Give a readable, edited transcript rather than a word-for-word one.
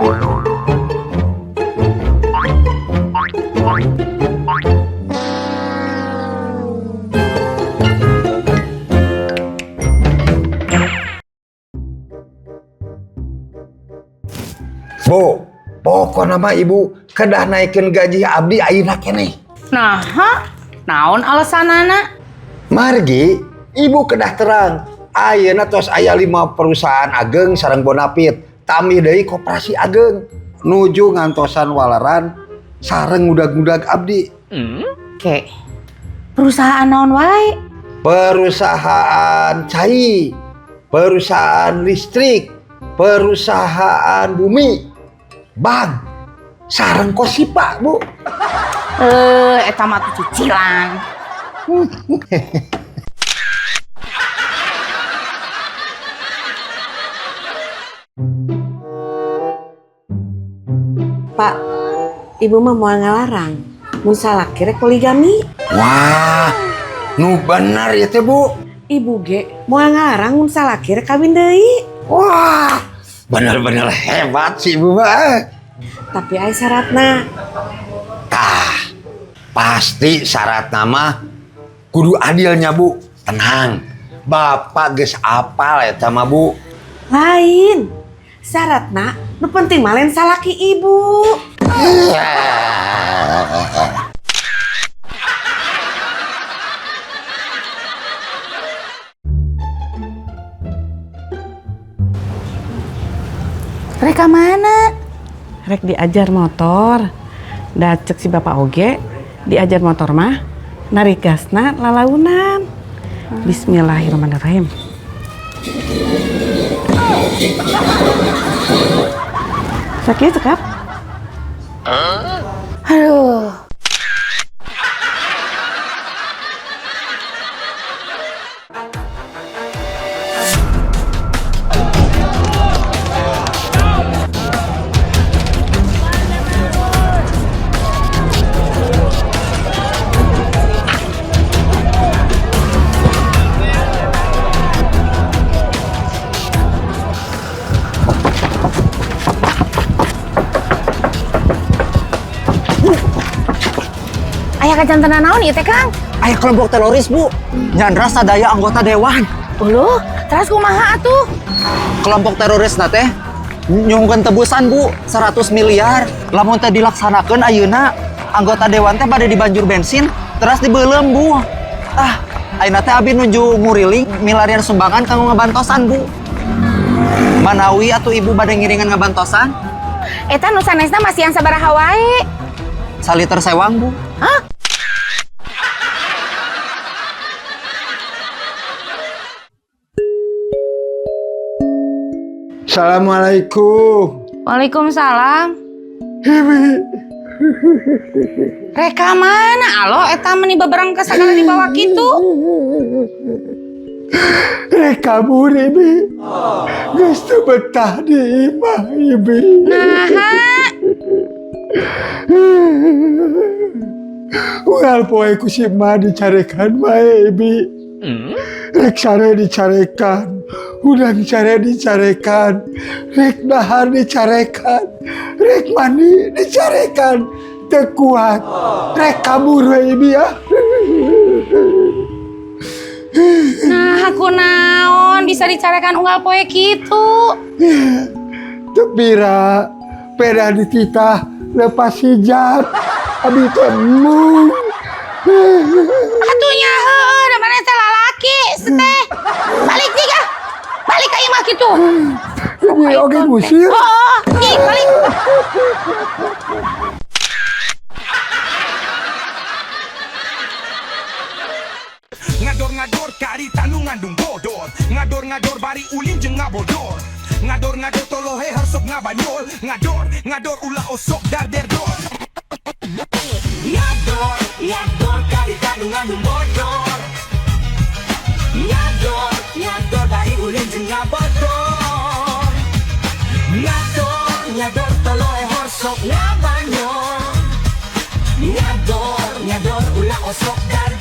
Bu, pokokna mah Ibu kedah naikkeun gaji abdi ayeuna keneh. Nah, ha? Naon alasanana? Margi, Ibu kedah terang. Ayeuna tos aya 5 perusahaan ageng sareng bonafit. Tambih deui koperasi ageng. Nuju ngantosan waleran sareng ngudag-ngudag abdi. Ke. Perusahaan naon wae? Perusahaan cai, perusahaan listrik, perusahaan bumi, bank, sareng kosipa, Bu. Eh, eta mah tuh cicilan. Pak, Ibu mah moal ngalarang. Mun salaki rek poligami. Wah, nu bener ya teh, Bu. Ibu ge moal ngalarang mun salaki rek kawin deui. Wah, bener-bener hebat sih Ibu mah. Tapi aya syaratna. Tah, pasti syaratna mah kudu adilnya, Bu. Tenang, Bapak geus apal eta mah, Bu. Lain. Syaratna nu penting mah lain salaki ibu. Rek ka mana? Rek diajar motor. Da cek si bapak oge diajar motor mah narik gasna lalaunan. Bismillahirrahmanirrahim. Sakit cekap? Aduh. Aya kajantenan naon ieu teh, Kang? Aya kelompok teroris, Bu. Nyandra sadaya anggota dewan. Uluh, terus kumaha atuh? Kelompok teroris teh nyungkeun tebusan, Bu, 100 miliar. Lamun teh dilaksanakeun ayeuna, anggota dewan teh pada dibanjur bensin, terus dibeuleum, Bu. Ah, ayeuna teh abi nuju nguriling milarian sumbangan kanggo ngabantosan, Bu. Manawi atuh Ibu bade ngiringan ngabantosan? Eta nu sanesna masihan sabaraha wae? Saliter sewang, Bu. Hah? Assalamualaikum. Waalaikumsalam. Rek ka mana? Alo, eta meni beberang sagala dibawa kitu. Rek kabur, Ibi. Geus teu betah di imah, Ibi. Naha? Unggal poe ku si emak dicarekan wae, Ibi. Rek sare dicarekan, hudang sare dicarekan, rek dahar dicarekan, rek mandi dicarekan. Teu kuat, rek kabur we, Ibi ya. Nah, aku naon bisa dicarekan unggal poe kitu? Teu pira, pedah dititah lepas hijab, abi teh embung. Atuh nya heueuh, da maneh teh lalaki teh. Balik cik ah. Balik ka imah kitu. Ibi oge ngusir. Oh, cik balik. Ngador-ngador karita nu ngandung bodor. Ngador-ngador bari ulin jeung ngabodor. Ngador-ngador tolohe sok ngabanyol. Ngador, ngador ulah osok darderdor. Ngador, ngador karita nu ngandung bodor. Ngador, ngador bari ulin jeung ngabodor. Ngador, ngador tolohe sok ngabanyol. Ngador, ngador ulah osok darderdor.